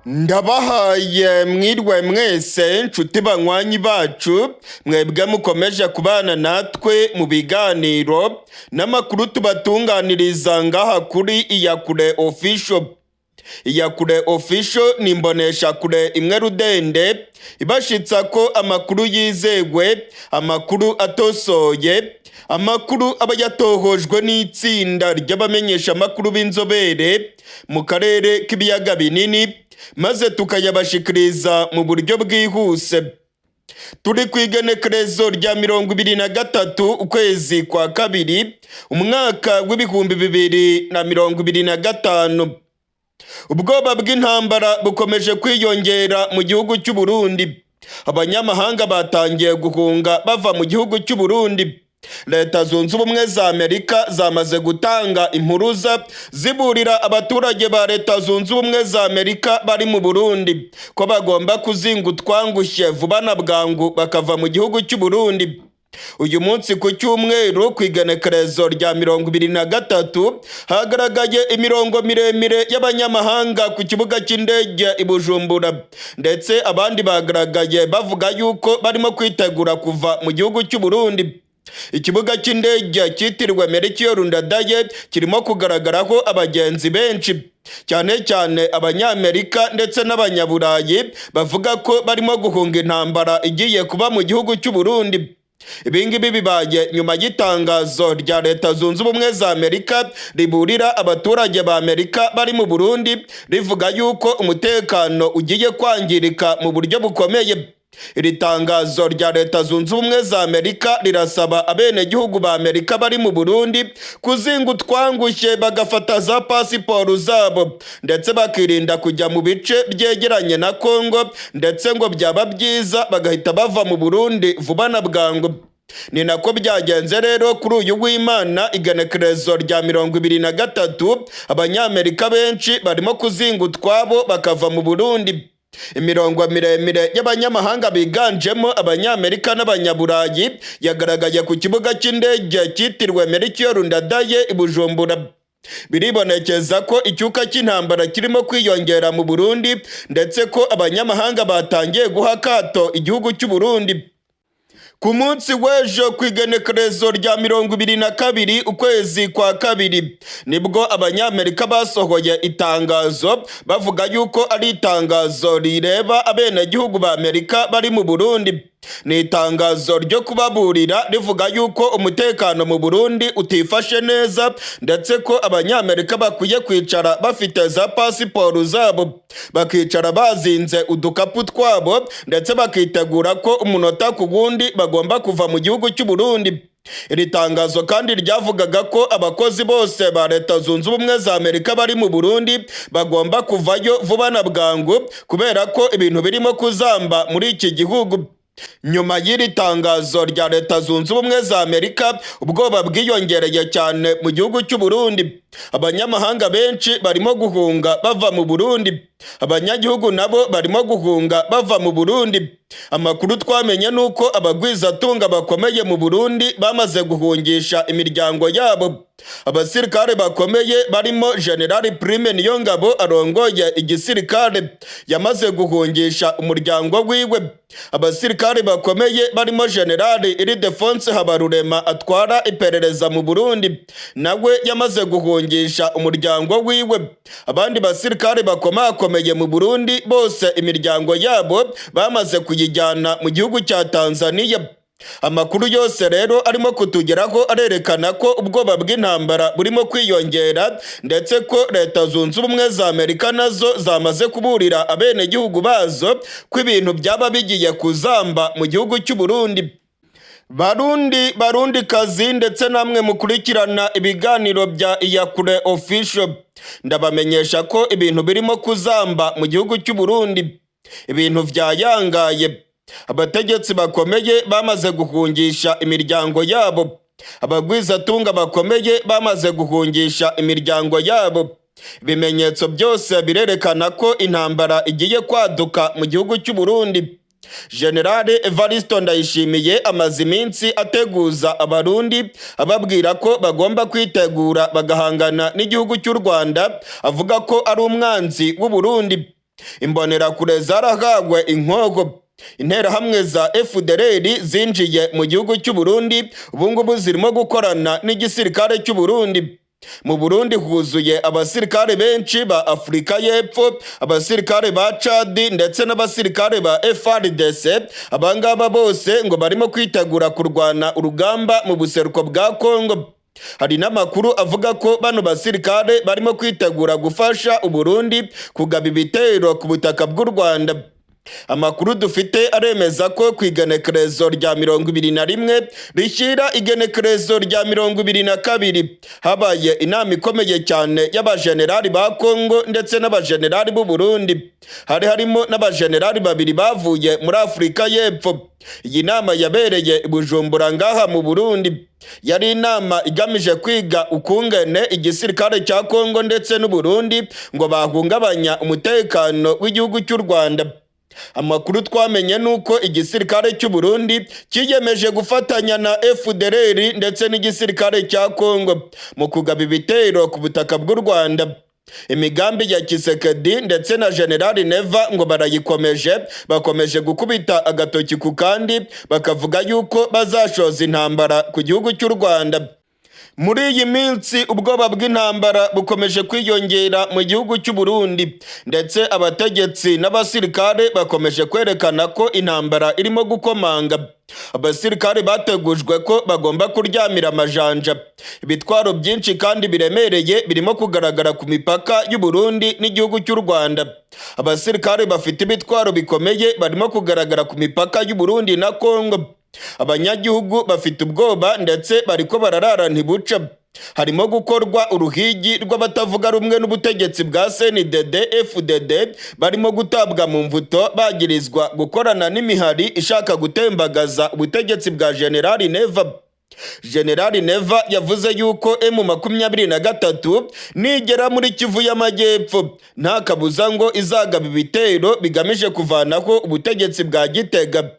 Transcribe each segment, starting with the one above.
Ndabahaye mwirwe mwese, nshuti banywanyi bacu, mwebwe mukomeje kubana natwe mu biganiro n'amakuru tubatunganiriza ngaha kuri Iyakure Official. Iyakure Official ni imboneshakure imwe rudende ibashitsa ko amakuru yizewe, amakuru atosoye, amakuru aba yatohojwe n'itsinda ry'abamenyeshamakuru b'inzobere mu karere k'ibiyaga binini, maze tukayabashikiriza mu buryo bwihuse. Turi ku igenekerezo rya 23 ukwezi kwa kabiri, umwaka w'2025. Ubwoba bw'intambara bukomeje kwiyongera mu gihugu cy'u Burundi. Abanyamahanga batangiye guhunga bava mu gihugu cy'u Burundi. Leta Zunze Ubumwe za Amerika zamaze gutanga impuruza ziburira abaturage ba Leta Zunze Ubumwe za Amerika bari mu Burundi ko bagomba kuzinga utwangushye vuba na bwangu bakava mu gihugu cy'u Burundi. Uyu munsi ku cyumweru, ku igenekerezo rya 23, hagaragaye imirongo miremire y'abanyamahanga ku kibuga cy'indege i Bujumbura, ndetse abandi bagaragaye bavuga yuko barimo kwitegura kuva mu gihugu cy'u Burundi. Ikibuga cy'indege cyitiriwe Melchior Ndadaye kirimo kugaragaraho abagenzi benshi, cyane cyane Abanyamerika ndetse n'Abanyaburayi, bavuga ko barimo guhunga intambara igiye kuba mu gihugu cy'u Burundi. Ibingibi bibaye nyuma y'itangazo rya Leta Zunze Ubumwe za Amerika riburira abaturage ba Amerika bari mu Burundi, rivuga yuko umutekano ugiye kwangirika mu buryo bukomeye. Iri tangazo rya Leta Zunze Ubumwe za Amerika rirasaba abenegihugu ba Amerika bari mu Burundi kuzinga utwangushye, bagafata za pasiporo zabo, ndetse bakirinda kujya mu bice byegeranye na Kongo, ndetse ngo byaba byiza bagahita bava mu Burundi vuba na bwangu. Ni nako byagenze rero. Kuri uyu w'Imana, igenekerezo rya 23, Abanyamerika benshi barimo kuzinga utwabo bakava mu Burundi. Imirongo miremire y'abanyamahanga biganjemo Abanyamerika n'Abanyaburayi yagaragaye ku kibuga cy'indege cyitiriwe Melchior Ndadaye i Bujumbura. Biribonekeza ko icyuka cy'intambara kirimo kwiyongera mu Burundi, ndetse ko abanyamahanga batangiye guha akato igihugu cy'u Burundi. Ku munsi w'ejo, ku igenekerezo rya 22 ukwezi kwa kabiri, nibwo Abanyamerika basohoye itangazo bavuga yuko ari itangazo rireba abenegihugu ba Amerika bari mu Burundi. Ni itangazo ryo kubaburira rivuga yuko umutekano mu Burundi utifashe neza, ndetse ko Abanyamerika bakwiye kwicara bafite za pasiporo zabo, bakicara bazinze udukapu twabo, ndetse bakitegura ko umunota ku wundi bagomba kuva mu gihugu cy'u Burundi. Iri tangazo kandi ryavugaga ko abakozi bose ba Leta Zunze Ubumwe za Amerika bari mu Burundi bagomba kuvayo vuba na bwangu, kubera ko ibintu birimo kuzamba muri iki gihugu. Nyuma y'iri tangazo rya Leta Zunze Ubumwe za Amerika, ubwoba bwiyongereye cyane mu gihugu cy'u Burundi. Abanyamahanga benshi barimo guhunga bava mu Burundi, abanyagihugu nabo barimo guhunga bava mu Burundi. Amakuru twamenye ni uko abagwizatunga bakomeye mu Burundi bamaze guhungisha imiryango yabo. Abasirikare bakomeye barimo General Prime Niyongabo arongoye igisirikare yamaze guhungisha umuryango wiwe. Abasirikare bakomeye barimo General Ildefonse Habarurema atwara iperereza mu Burundi nawe yamaze guhungisha umuryango wiwe. Abandi basirikare bakomakomeye mu Burundi bose imiryango yabo bamaze kuyijyana mu gihugu cya Tanzania. Amakuru yose rero arimo kutugeraho arerekana ko ubwoba bw'intambara burimo kwiyongera, ndetse ko Leta Zunze Ubumwe za Amerika nazo zamaze kuburira abenegihugu bazo ko ibintu byaba bigiye kuzamba mu gihugu cy'u Burundi. Barundi, Barundi kazi, ndetse namwe mukurikirana ibiganiro bya Iyakure Official, ndabamenyesha ko ibintu birimo kuzamba mu gihugu cy'u Burundi. Ibintu vyayangaye. Abategetsi bakomeye bamaze guhungisha imiryango yabo, abagwizatunga bakomeye bamaze guhungisha imiryango yabo. Ibimenyetso byose birerekana ko intambara igiye kwaduka mu gihugu cy'u Burundi. General Evaristo Ndayishimiye amaze iminsi ateguza Abarundi, ababwira ko bagomba kwitegura bagahangana n'igihugu cy'u Rwanda, avuga ko ari umwanzi w'u Burundi. Imbonerakure zarahawe inkogo. Interahamwe za FDLR zinjiye mu gihugu cy'u Burundi, ubu ngubu zirimo gukorana n'igisirikare cy'u Burundi. Mu Burundi huzuye abasirikare benshi ba Afurika y'Epfo, abasirikare ba Chad ndetse n'abasirikare ba FARDC. Abangaba bose ngo barimo kwitegura kurwana urugamba mu buseruko bwa Kongo. Hari n'amakuru avuga ko bano basirikare barimo kwitegura gufasha Uburundi kugaba ibitero ku butaka bw'u Rwanda. Amakuru dufite aremeza ko ku igenekerezo rya 21 rishyira igenekerezo rya 22 habaye inama ikomeye cyane y'abajenerali ba Kongo ndetse n'abajenerali b'u Burundi. Hari harimo n'abajenerali babiri bavuye muri Afurika y'Epfo. Iyi nama yabereye i Bujumbura ngaha mu Burundi. Yari inama igamije kwiga ukungene igisirikare cya Kongo ndetse n'u Burundi ngo bahungabanya umutekano w'igihugu cy'u Rwanda. Amakuru twamenye nuko igisirikare cy'u Burundi kiyemeje gufatanya na FDLR ndetse n'igisirikare cya Kongo mu kugaba ibitero ku butaka bw'u Rwanda. Imigambi ya Tshisekedi ndetse na General Neva ngo barayikomeje, bakomeje gukubita agatoki ku kandi, bakavuga yuko bazashoza intambara ku gihugu cy'u Rwanda. Muri iyi minsi ubwoba bw'intambara bukomeje kwiyongera mu gihugu cy'u Burundi, ndetse abategetsi n'abasirikare bakomeje kwerekana ko intambara irimo gukomanga. Abasirikare bategujwe ko bagomba kuryamira amajanja. Ibitwaro byinshi kandi biremereye birimo kugaragara ku mipaka y'u Burundi n'igihugu cy'u Rwanda. Abasirikare bafite ibitwaro bikomeye barimo kugaragara ku mipaka y'u Burundi na Kongo. Abanyagihugu bafite ubwoba ndetse bariko bararara ntibuca. Harimo gukorwa uruhigi rw'abatavuga rumwe n'ubutegetsi bwa CNDD FDD, barimo gutabwa mu mvuto bagirizwa gukorana n'imihari ishaka gutembagaza ubutegetsi bwa General Neva. General Neva yavuze yuko M23 nigera muri Kivu y'Amajyepfo nta kabuza ngo izagaba ibitero bigamije kuvanaho ubutegetsi bwa Gitega.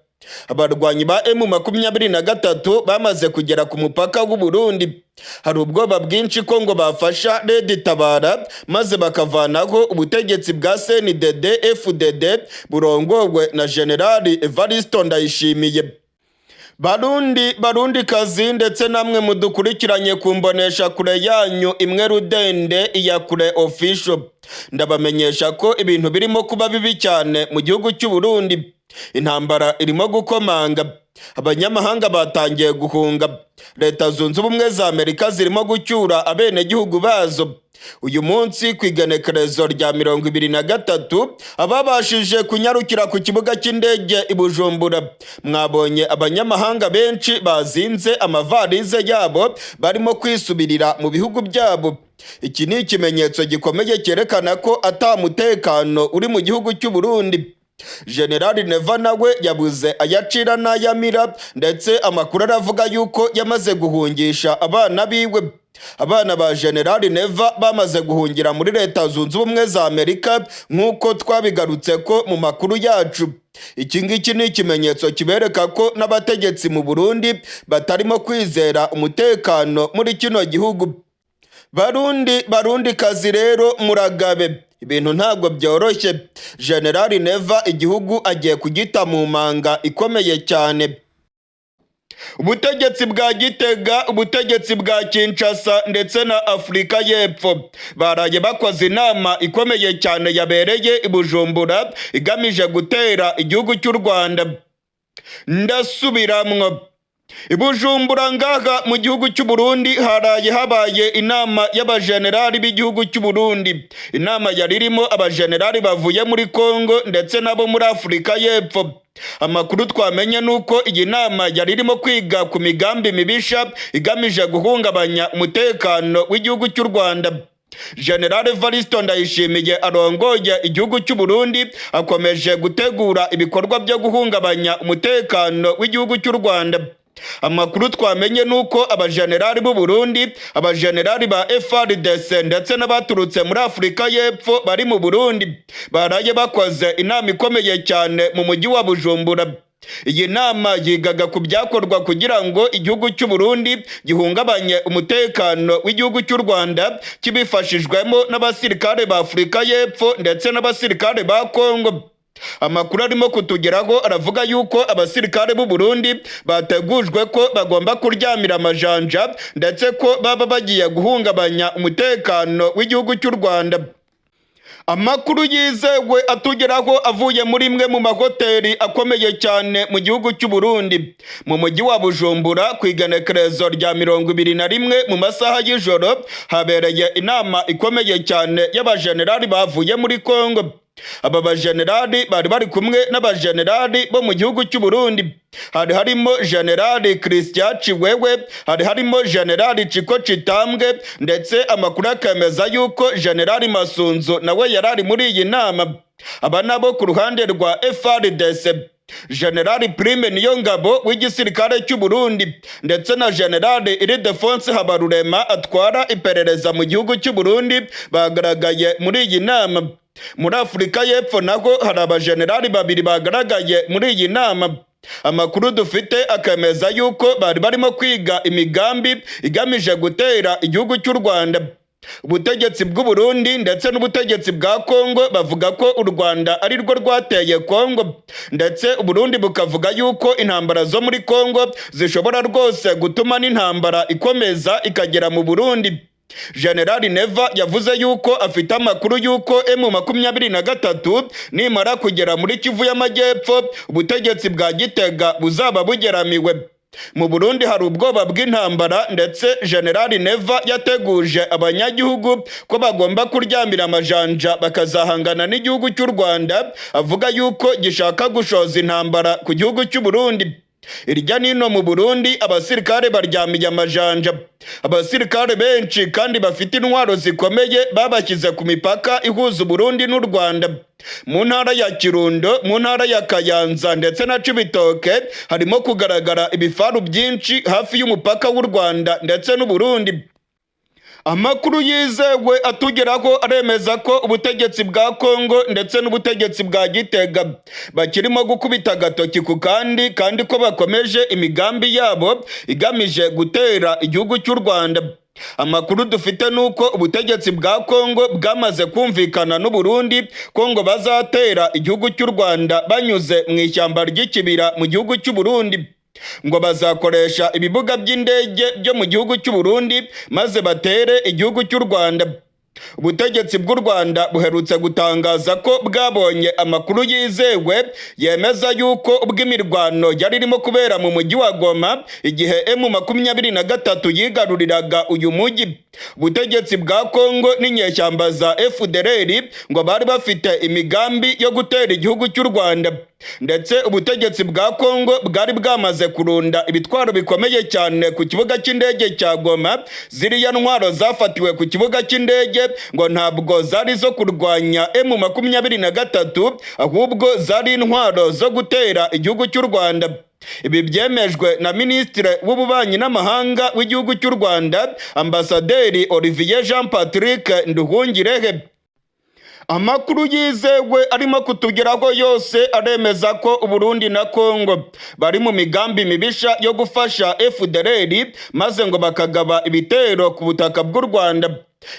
Abarwanyi ba M23 bamaze kugera ku mupaka w'u Burundi. Hari ubwoba bwinshi ko ngo bafasha Red Tabara maze bakavanaho ubutegetsi bwa CNDD FDD burongowe na General Evaristo Ndayishimiye. Barundi, Barundi kazi, ndetse namwe mudukurikiranye ku mbonesha kure yanyu imwe rudende iya Kure Official, ndabamenyesha ko ibintu birimo kuba bibi cyane mu gihugu cy'u Burundi. Intambara irimo gukomanga, abanyamahanga batangiye guhunga. Leta Zunze Ubumwe za Amerika zirimo gucyura abenegihugu bazo. Uyu munsi ku igenekerezo rya 23, ababashije kunyarukira ku kibuga cy'indege i Bujumbura mwabonye abanyamahanga benshi bazinze amavarize yabo, barimo kwisubirira mu bihugu byabo. Iki ni ikimenyetso gikomeye cyerekana ko ata mutekano uri mu gihugu cy'u Burundi. General Neva nawe yabuze ayacira n'ayamira, ndetse amakuru aravuga yuko yamaze guhungisha abana biwe. Abana ba General Neva bamaze guhungira muri Leta Zunze Ubumwe za Amerika, nk'uko twabigarutse ko mu makuru yacu. Iki ngiki ni ikimenyetso kibereka ko n'abategetsi mu Burundi batarimo kwizera umutekano muri kino gihugu. Barundi, Barundi kazi rero, muragabe, ibintu ntabwo byoroshye. General Neva igihugu agiye kugita mu manga ikomeye cyane. Ubutegetsi bwa Gitega, ubutegetsi bwa Kinshasa ndetse na Afurika y'Epfo baraye bakoze inama ikomeye cyane yabereye i Bujumbura, igamije gutera igihugu cy'u Rwanda. Ndasubiramwo, i Bujumbura ngaha mu gihugu cy'u Burundi haraye habaye inama y'abajenerali b'igihugu cy'u Burundi. Inama yari irimo abajenerali bavuye muri Kongo ndetse n'abo muri Afurika y'Epfo. Amakuru twamenye ni uko iyi nama yari irimo kwiga ku migambi mibisha igamije guhungabanya umutekano w'igihugu cy'u Rwanda. General Evaristo Ndayishimiye arongoye igihugu cy'u Burundi akomeje gutegura ibikorwa byo guhungabanya umutekano w'igihugu cy'u Rwanda. Amakuru twamenye ni uko abajenerali b'u Burundi, abajenerali ba FARDC ndetse n'abaturutse muri Afurika y'Epfo bari mu Burundi baraye bakoze inama ikomeye cyane mu mujyi wa Bujumbura. Iyi nama yigaga ku byakorwa kugira ngo igihugu cy'u Burundi gihungabanye umutekano w'igihugu cy'u Rwanda, kibifashijwemo n'abasirikare ba Afurika y'Epfo ndetse n'abasirikare ba Kongo. Amakuru arimo kutugeraho aravuga yuko abasirikare b'u Burundi bategujwe ko bagomba kuryamira amajanja, ndetse ko baba bagiye guhungabanya umutekano w'igihugu cy'u Rwanda. Amakuru yizewe atugeraho avuye muri imwe mu mahoteli akomeye cyane mu gihugu cy'u Burundi, mu mujyi wa Bujumbura, ku igenekerezo rya 21 mu masaha y'ijoro, habereye inama ikomeye cyane y'abajenerali bavuye muri Kongo. Aba bajenerali bari bari kumwe n'abajenerali bo mu gihugu cy'u Burundi. Hari harimo Generali Christian Chiwewe, hari harimo Generali Chiko Chitambwe, ndetse amakuru akemeza yuko Generali Masunzu nawe yari ari muri iyi nama. Aba nabo ku ruhande rwa FARDC, Generali Prime Niyongabo w'igisirikare cy'u Burundi ndetse na Generali Ildefonse Habarurema atwara iperereza mu gihugu cy'u Burundi bagaragaye muri iyi nama. Muri Afurika y'Epfo naho hari abajenerali babiri bagaragaye muri iyi nama. Amakuru dufite akemeza yuko bari barimo kwiga imigambi igamije gutera igihugu cy'u Rwanda. Ubutegetsi bw'u Burundi ndetse n'ubutegetsi bwa Kongo bavuga ko u Rwanda ari rwo rwateye Kongo, ndetse Uburundi bukavuga yuko intambara zo muri Kongo zishobora rwose gutuma n'intambara ikomeza ikagera mu Burundi. Generali Neva yavuze yuko afite amakuru yuko M23 nimara kugera muri Kivu y'Amajyepfo, ubutegetsi bwa Gitega buzaba bugeramiwe. Mu Burundi hari ubwoba bw'intambara, ndetse Generali Neva yateguje abanyagihugu ko bagomba kuryamira amajanja bakazahangana n'igihugu cy'u Rwanda, avuga yuko gishaka gushoza intambara ku gihugu cy'u Burundi. Irya nino mu Burundi abasirikare baryamiye amajanja. Abasirikare benshi kandi bafite intwaro zikomeye babashyize ku mipaka ihuza Uburundi n'u Rwanda. Mu ntara ya Kirundo, mu ntara ya Kayanza ndetse na Cibitoke harimo kugaragara ibifaru byinshi hafi y'umupaka w'u Rwanda ndetse n'Uburundi. Amakuru yizewe atugeraho aremeza ko ubutegetsi bwa Kongo ndetse n'ubutegetsi bwa Gitega bakirimo gukubita agatoki ku kandi, kandi ko bakomeje imigambi yabo igamije gutera igihugu cy'u Rwanda. Amakuru dufite ni uko ubutegetsi bwa Kongo bwamaze kumvikana n'Uburundi ko ngo bazatera igihugu cy'u Rwanda banyuze mu ishyamba ry'Ikibira mu gihugu cy'u Burundi. Ngo bazakoresha ibibuga by'indege byo mu gihugu cy'u Burundi maze batere igihugu cy'u Rwanda. Ubutegetsi bw'u Rwanda buherutse gutangaza ko bwabonye amakuru yizewe yemeza yuko ubwo imirwano yari irimo kubera mu mujyi wa Goma igihe M23 yigaruriraga uyu mujyi, ubutegetsi bwa Kongo n'inyeshyamba za FDLR ngo bari bafite imigambi yo gutera igihugu cy'u Rwanda, ndetse ubutegetsi bwa Kongo bwari bwamaze kurunda ibitwaro bikomeye cyane ku kibuga cy'indege cya Goma. Ziriya ntwaro zafatiwe ku kibuga cy'indege ngo ntabwo zari zo kurwanya M23, ahubwo zari intwaro zo gutera igihugu cy'u Rwanda. Ibi byemejwe na Minisitiri w'Ububanyi n'Amahanga w'igihugu cy'u Rwanda, Ambasaderi Olivier Jean Patrick Nduhungirehe. Amakuru yizewe arimo kutugeraho yose aremeza ko Uburundi na Kongo bari mu migambi mibisha yo gufasha FDLR maze ngo bakagaba ibitero ku butaka bw'u Rwanda.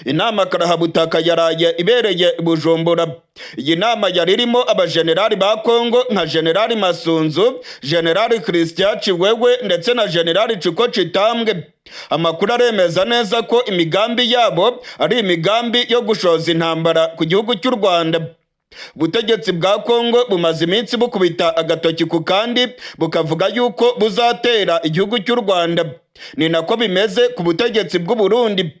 Inama karahabutaka yaraye ibereye i Bujumbura. Iyi nama yari irimo abajenerali ba Kongo nka Generali Masunzu, Generali Christian Chiwewe ndetse na Generali Chiko Chitambwe. Amakuru aremeza neza ko imigambi yabo ari imigambi yo gushoza intambara ku gihugu cy'u Rwanda. Ubutegetsi bwa Kongo bumaze iminsi bukubita agatoki ku kandi, bukavuga yuko buzatera igihugu cy'u Rwanda. Ni nako bimeze ku butegetsi bw'u Burundi.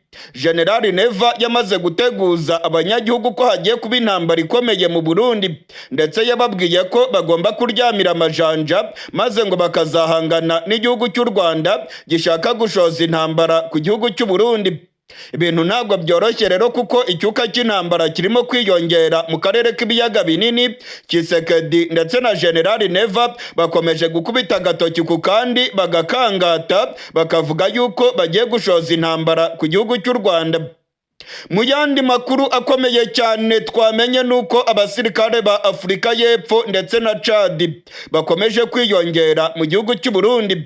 Generali Neva yamaze guteguza abanyagihugu ko hagiye kuba intambara ikomeye mu Burundi, ndetse yababwiye ko bagomba kuryamira amajanja maze ngo bakazahangana n'igihugu cy'u Rwanda gishaka gushoza intambara ku gihugu cy'u Burundi. Ibintu ntabwo byoroshye rero, kuko icyuka cy'intambara kirimo kwiyongera mu karere k'ibiyaga binini. Tshisekedi ndetse na Generali Neva bakomeje gukubita agatoki ku kandi, bagakangata, bakavuga yuko bagiye gushoza intambara ku gihugu cy'u Rwanda. Mu yandi makuru akomeye cyane twamenye nuko abasirikare ba Afurika y'Epfo ndetse na Chad bakomeje kwiyongera mu gihugu cy'u Burundi.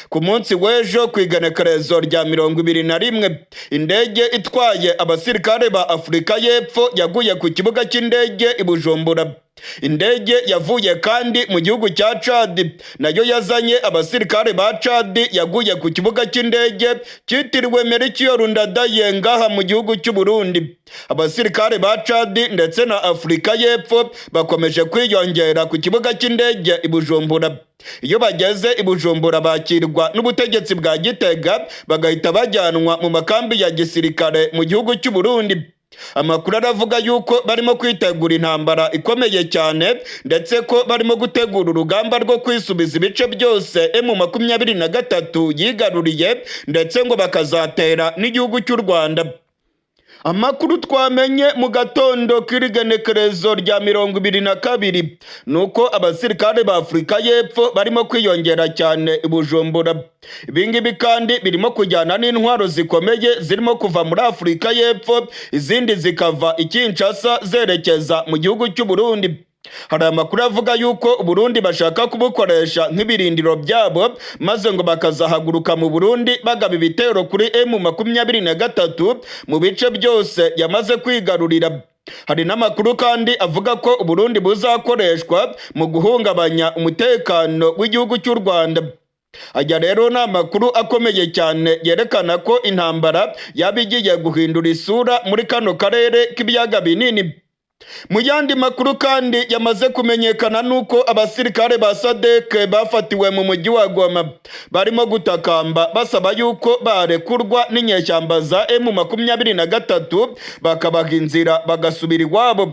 Ku munsi w'ejo, ku igenekerezo rya 21, indege itwaye abasirikare ba Afurika y'Epfo yaguye ku kibuga cy'indege i Bujumbura. Indege yavuye kandi mu gihugu cya Chad, nayo yazanye abasirikare ba Chad, yaguye ku kibuga cy'indege cyitiriwe Melchior Ndadaye ngaha mu gihugu cy'u Burundi. Abasirikare ba Chad ndetse na Afurika y'Epfo bakomeje kwiyongera ku kibuga cy'indege i Bujumbura. Iyo bageze i Bujumbura bakirwa n'ubutegetsi bwa Gitega, bagahita bajyanwa mu makambi ya gisirikare mu gihugu cy'u Burundi. Amakuru aravuga yuko barimo kwitegura intambara ikomeye cyane, ndetse ko barimo gutegura urugamba rwo kwisubiza ibice byose M23 yigaruriye, ndetse ngo bakazatera n'igihugu cy'u Rwanda. Amakuru twamenye mu gatondo k'irigenekerezo rya 22 ni uko abasirikare ba Afurika y'Epfo barimo kwiyongera cyane i Bujumbura. Ibingibi kandi birimo kujyana n'intwaro zikomeye zirimo kuva muri Afurika y'Epfo, izindi zikava i Kinshasa zerekeza mu gihugu cy'u Burundi. Hari amakuru avuga yuko Uburundi bashaka kubukoresha nk'ibirindiro byabo, maze ngo bakazahaguruka mu Burundi bagaba ibitero kuri M23 mu bice byose yamaze kwigarurira. Hari n'amakuru kandi avuga ko Uburundi buzakoreshwa mu guhungabanya umutekano w'igihugu cy'u Rwanda. Aya rero ni amakuru akomeye cyane yerekana ko intambara yaba igiye guhindura isura muri kano karere k'ibiyaga binini. Mu yandi makuru kandi yamaze kumenyekana nuko abasirikare ba SADC bafatiwe mu mujyi wa Goma barimo gutakamba basaba yuko barekurwa n'inyeshyamba za M23, bakabaha inzira bagasubira iwabo.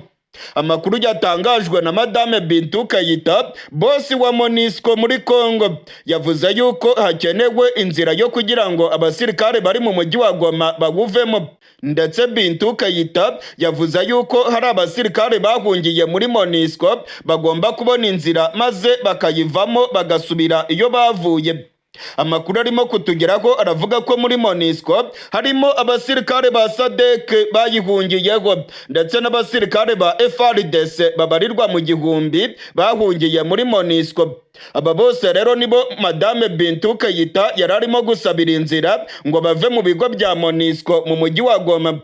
Amakuru yatangajwe na Madame Bintou Keita, bosi wa MONUSCO muri Congo, yavuze yuko hakenewe inzira yo kugira ngo abasirikare bari mu mujyi wa Goma bawuvemo. Ndetse Bintou Keita yavuze yuko hari abasirikare bahungiye muri MONUSCO bagomba kubona inzira maze bakayivamo bagasubira iyo bavuye. Amakuru arimo kutugeraho aravuga ko muri MONUSCO harimo abasirikare ba SADC bayihungiyeho, ndetse n'abasirikare ba FARDC babarirwa mu gihumbi bahungiye muri MONUSCO. Aba bose rero nibo Madame Bintou Keita yari arimo gusabira inzira ngo bave mu bigo bya MONUSCO mu mujyi wa Goma.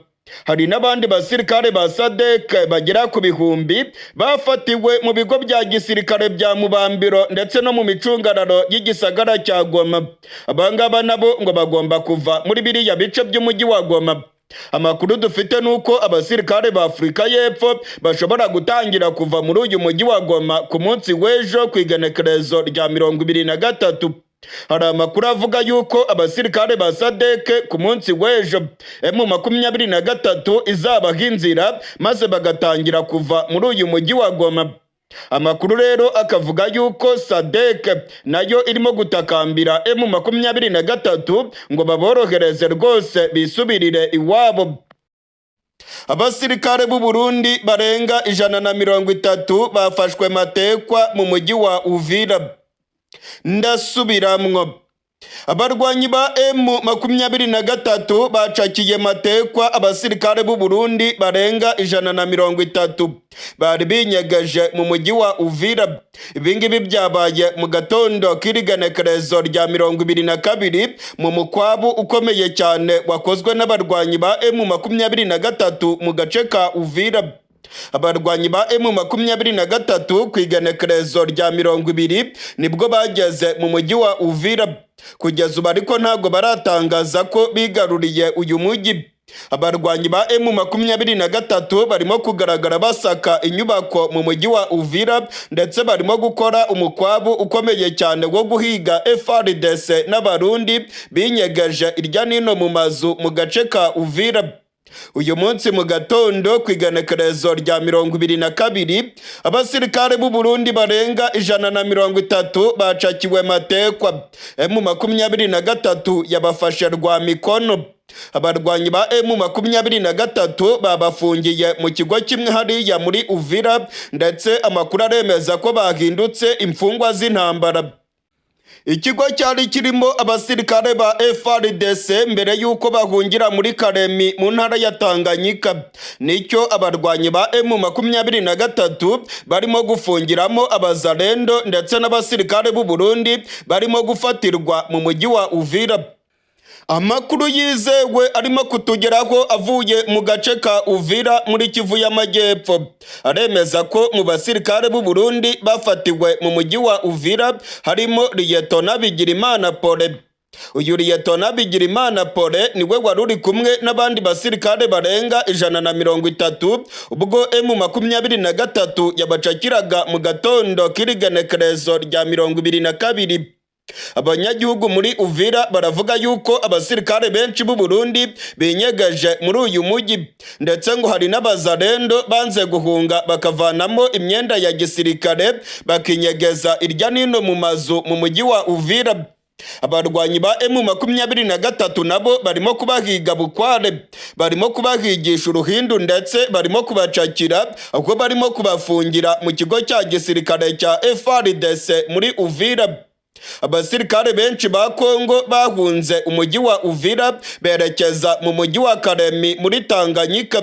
Hari n'abandi basirikare ba SADC bagera ku bihumbi bafatiwe mu bigo bya gisirikare bya Mubambiro ndetse no mu micungararo y'igisagara cya Goma. Abangaba nabo ngo bagomba kuva muri biriya bice by'umujyi wa Goma. Amakuru dufite ni uko abasirikare ba Afurika y'Epfo bashobora gutangira kuva muri uyu mujyi wa Goma ku munsi w'ejo, ku igenekerezo rya 23. Hari amakuru avuga yuko abasirikare ba SADC ku munsi w'ejo M23 izabaha inzira maze bagatangira kuva muri uyu mujyi wa Goma. Amakuru rero akavuga yuko SADC nayo irimo gutakambira M23 ngo baborohereze rwose bisubirire iwabo. Abasirikare b'u Burundi barenga 130 bafashwe matekwa mu mujyi wa Uvira. Ndasubiramwo, abarwanyi ba M23 bacakiye matekwa abasirikare b'u Burundi barenga 130 bari binyegeje mu mujyi wa Uvira. Ibingibi byabaye mu gatondo k'irigenekerezo rya 22, mu mukwabu ukomeye cyane wakozwe n'abarwanyi ba M23 mu gace ka Uvira. Abarwanyi ba M23 ku igenekerezo rya 20 nibwo bageze mu mujyi wa Uvira. Kugeza ubu ariko ntabwo baratangaza ko bigaruriye uyu mujyi. Abarwanyi ba M23 barimo kugaragara basaka inyubako mu mujyi wa Uvira, ndetse barimo gukora umukwabu ukomeye cyane wo guhiga FARDC n'Abarundi binyegeje irya nino mu mazu mu gace ka Uvira. Uyu munsi mu gatondo, ku igenekerezo rya 22, abasirikare b'u Burundi barenga 130 bacakiwe matekwa. M23 yabafashe rwa mikono. Abarwanyi ba M23 babafungiye mu kigo kimwe hariya muri Uvira, ndetse amakuru aremeza ko bahindutse imfungwa z'intambara. Ikigo cyari kirimo abasirikare ba FARDC mbere y'uko bahungira muri Kalemi mu ntara ya Tanganyika, nicyo abarwanyi ba M23 barimo gufungiramo abazalendo ndetse n'abasirikare b'u Burundi barimo gufatirwa mu mujyi wa Uvira. Amakuru yizewe arimo kutugeraho avuye mu gace ka Uvira muri Kivu y'Amajyepfo aremeza ko mu basirikare b'u Burundi bafatiwe mu mujyi wa Uvira harimo Liyetona Bigirimana Pole. Uyu Liyetona Bigirimana Pole niwe wari uri kumwe n'abandi basirikare barenga 130 ubwo M23 yabacakiraga mu gatondo k'irigenekerezo rya 22. Abanyagihugu muri Uvira baravuga yuko abasirikare benshi b'u Burundi binyegeje muri uyu mujyi, ndetse ngo hari n'abazalendo banze guhunga bakavanamo imyenda ya gisirikare bakinyegeza irya nino mu mazu mu mujyi wa Uvira. Abarwanyi ba M23 nabo barimo kubahiga bukware, barimo kubahigisha uruhindu, ndetse barimo kubacakira ahubwo barimo kubafungira mu kigo cya gisirikare cya FARDC muri Uvira. Abasirikare benshi ba Kongo bahunze umujyi wa Uvira berekeza mu mujyi wa Kalemi muri Tanganyika.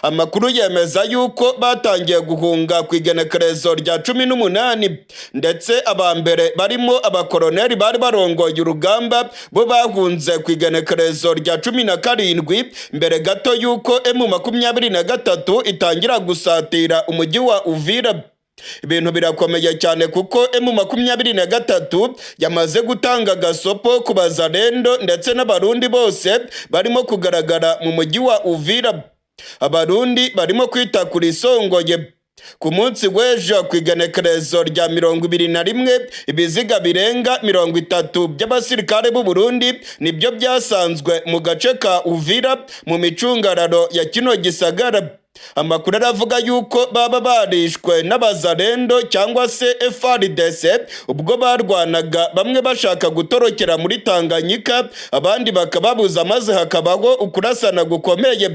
Amakuru yemeza yuko batangiye guhunga ku igenekerezo rya 18, ndetse aba mbere barimo abakoroneri bari barongoye urugamba bo bahunze ku igenekerezo rya 17, mbere gato yuko M23 itangira gusatira umujyi wa Uvira. Ibintu birakomeye cyane kuko M23 yamaze gutanga gasopo ku bazalendo ndetse n'abarundi bose barimo kugaragara mu mujyi wa Uvira. Abarundi barimo kwita kuri isongoye. Ku munsi w'ejo ku igenekerezo rya 21, ibiziga birenga 30 by'abasirikare b'u Burundi nibyo byasanzwe mu gace ka Uvira mu micungararo ya kino gisagara. Amakuru aravuga yuko baba barishwe n'abazalendo cyangwa se FARDC ubwo barwanaga, bamwe bashaka gutorokera muri Tanganyika, abandi bakababuza, maze hakabaho ukurasana gukomeye.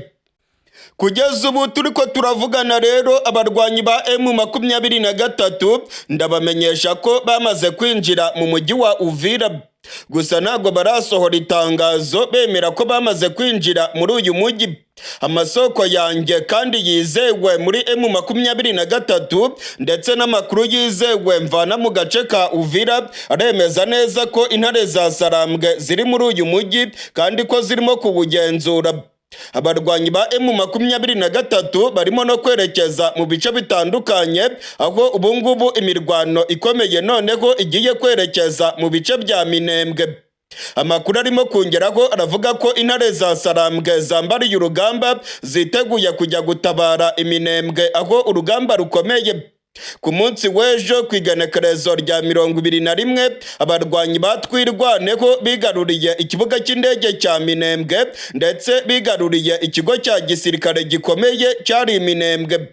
Kugeza ubu turiko turavugana rero, abarwanyi ba M23 ndabamenyesha ko bamaze kwinjira mu mujyi wa Uvira, gusa ntabwo barasohora itangazo bemera ko bamaze kwinjira muri uyu mujyi. Amasoko yanjye kandi yizewe muri M23 ndetse n'amakuru yizewe mvana mu gace ka Uvira aremeza neza ko intare za Sarambwe ziri muri uyu mujyi kandi ko zirimo kuwugenzura. Abarwanyi ba M23 barimo no kwerekeza mu bice bitandukanye, aho ubungubu imirwano ikomeye noneho igiye kwerekeza mu bice bya Minembwe. Amakuru arimo kongeraho aravuga ko intare za Sarambwe zambariye urugamba, ziteguye kujya gutabara Iminembwe aho urugamba rukomeye. Ku munsi w'ejo ku igenekerezo rya 21, abarwanyi ba Twirwaneho bigaruriye ikibuga cy'indege cya Minembwe, ndetse bigaruriye ikigo cya gisirikare gikomeye cyari Minembwe.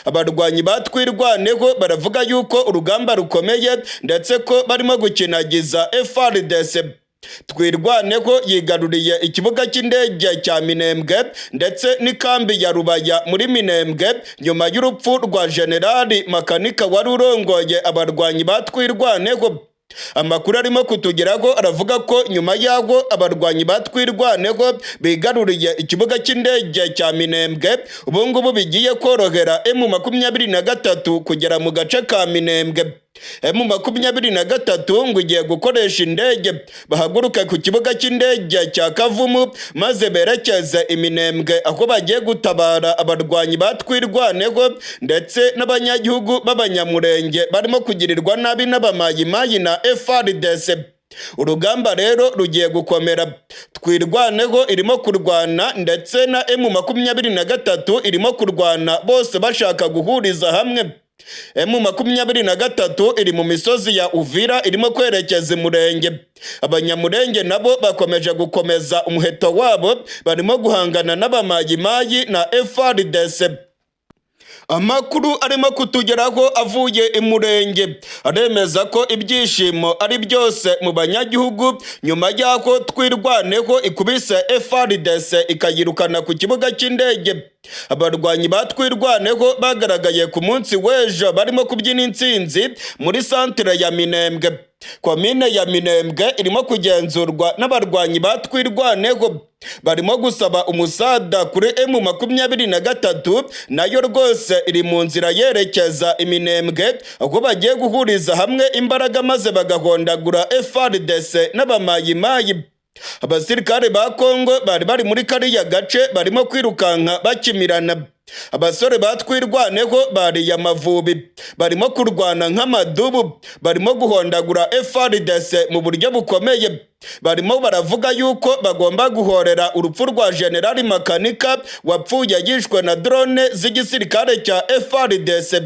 Abarwanyi ba Twirwaneho baravuga yuko urugamba rukomeye, ndetse ko barimo gukinagiza FARDC. Twirwaneho yigaruriye ikibuga cy'indege cya Minembwe ndetse n'ikambi ya Rubaya muri Minembwe nyuma y'urupfu rwa Generali Makanika wari urongoye abarwanyi ba Twirwaneho. Amakuru arimo kutugeraho aravuga ko nyuma y'aho abarwanyi ba Twirwaneho bigaruriye ikibuga cy'indege cya Minembwe, ubu ngubu bigiye korohera M23 kugera mu gace ka Minembwe. M23 ngo igiye gukoresha indege, bahaguruke ku kibuga cy'indege cya Kavumu maze berekeze Iminembwe aho bagiye gutabara abarwanyi ba Twirwaneho ndetse n'abanyagihugu b'Abanyamurenge barimo kugirirwa nabi n'abamayimayi na FARDC. Urugamba rero rugiye gukomera. Twirwaneho irimo kurwana ndetse na M23 irimo kurwana, bose bashaka guhuriza hamwe. M23 iri mu misozi ya Uvira irimo kwerekeza Imurenge. Abanyamurenge nabo bakomeje gukomeza umuheto wabo, barimo guhangana n'abamayimayi na FARDC. Amakuru arimo kutugeraho avuye Imurenge aremeza ko ibyishimo ari byose mu banyagihugu nyuma y'aho Twirwaneho ikubise FARDC ikayirukana ku kibuga cy'indege. Abarwanyi ba Twirwaneho bagaragaye ku munsi w'ejo barimo kubyina intsinzi muri santire ya Minembwe. Komine ya Minembwe irimo kugenzurwa n'abarwanyi ba Twirwaneho, barimo gusaba umusada kuri M23, nayo rwose iri mu nzira yerekeza Iminembwe, aho bagiye guhuriza hamwe imbaraga maze bagahondagura FARDC n'abamayimayi. Abasirikare ba Kongo bari bari muri kariya gace barimo kwirukanka bakimirana. Abasore ba Twirwaneho bariye Amavubi, barimo kurwana nk'amadubu, barimo guhondagura FARDC mu buryo bukomeye. Barimo baravuga yuko bagomba guhorera urupfu rwa Generali Makanika wapfuye yishwe na drone z'igisirikare cya FARDC.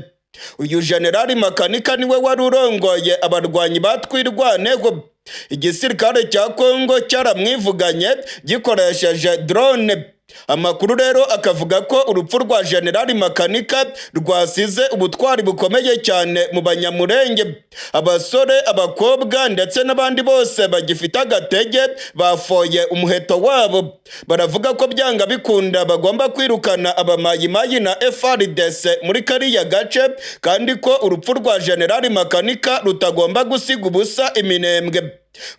Uyu Generali Makanika niwe wari urongoye abarwanyi ba Twirwaneho. Igisirikare cya Kongo cyaramwivuganye gikoresheje drone. Amakuru rero akavuga ko urupfu rwa Generali Makanika rwasize ubutwari bukomeye cyane mu Banyamurenge. Abasore, abakobwa ndetse n'abandi bose bagifite agatege bafoye umuheto wabo, baravuga ko byanga bikunda bagomba kwirukana abamayimayi na FARDC muri kariya gace, kandi ko urupfu rwa Generali Makanika rutagomba gusiga ubusa Iminembwe.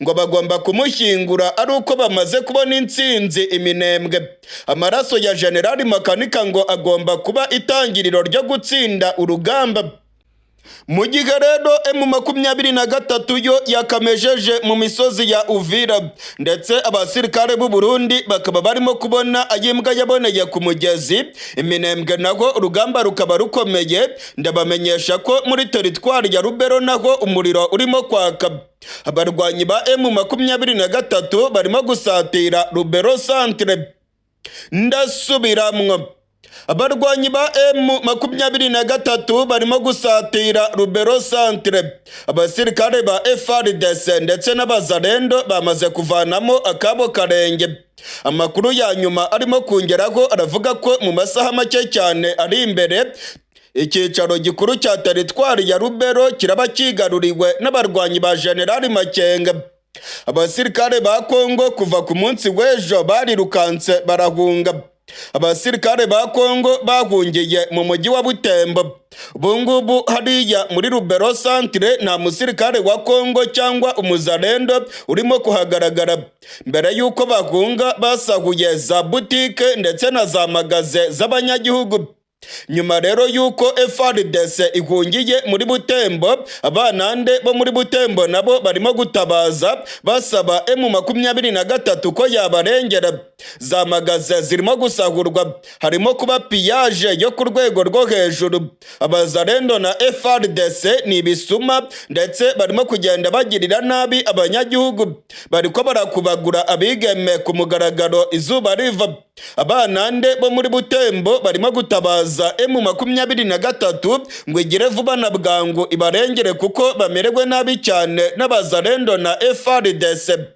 Ngo bagomba kumushyingura ari uko bamaze kubona intsinzi Iminembwe. Amaraso ya Generali Makanika ngo agomba kuba itangiriro ryo gutsinda urugamba. Mu gihe rero M23 yo yakamejeje mu misozi ya Uvira, ndetse abasirikare b'u Burundi bakaba barimo kubona ayimbwa yaboneye ku mugezi, Iminembwe naho urugamba rukaba rukomeye. Ndabamenyesha ko muri teritwari ya Rubero naho umuriro urimo kwaka. Abarwanyi ba M23 barimo gusatira Rubero centre. Ndasubiramwo, abarwanyi ba M23 barimo gusatira Rubero centre. Abasirikare ba FARDC ndetse n'abazarendo bamaze kuvanamo akabo karenge. Amakuru ya nyuma arimo kongeraho aravuga ko mu masaha make cyane ari imbere, icyicaro gikuru cya teritwari ya Rubero kiraba kigaruriwe n'abarwanyi ba Generali Makenga. Abasirikare ba Kongo kuva ku munsi w'ejo barirukanse barahunga. Abasirikare ba Kongo bahungiye mu mujyi wa Butembo. Ubungubu hariya muri Rubero centre nta musirikare wa Kongo cyangwa umuzarendo urimo kuhagaragara. Mbere y'uko bahunga, basahuye za butike ndetse na za magasin z'abanyagihugu. Nyuma rero y'uko FARDC ihungiye muri Butembo, abanande bo muri Butembo nabo barimo gutabaza basaba M23 ko yabarengera. Za magasin zirimo gusahurwa, harimo kuba pillage yo ku rwego rwo hejuru. Abazarendo na FARDC ni ibisuma, ndetse barimo kugenda bagirira nabi abanyagihugu. Bariko barakubagura abigeme ku mugaragaro izuba riva. Abanande bo muri Butembo barimo gutabaza M23 ngo igire vuba na bwangu ibarengere, kuko bamerewe nabi cyane n'abazarendo na FARDC.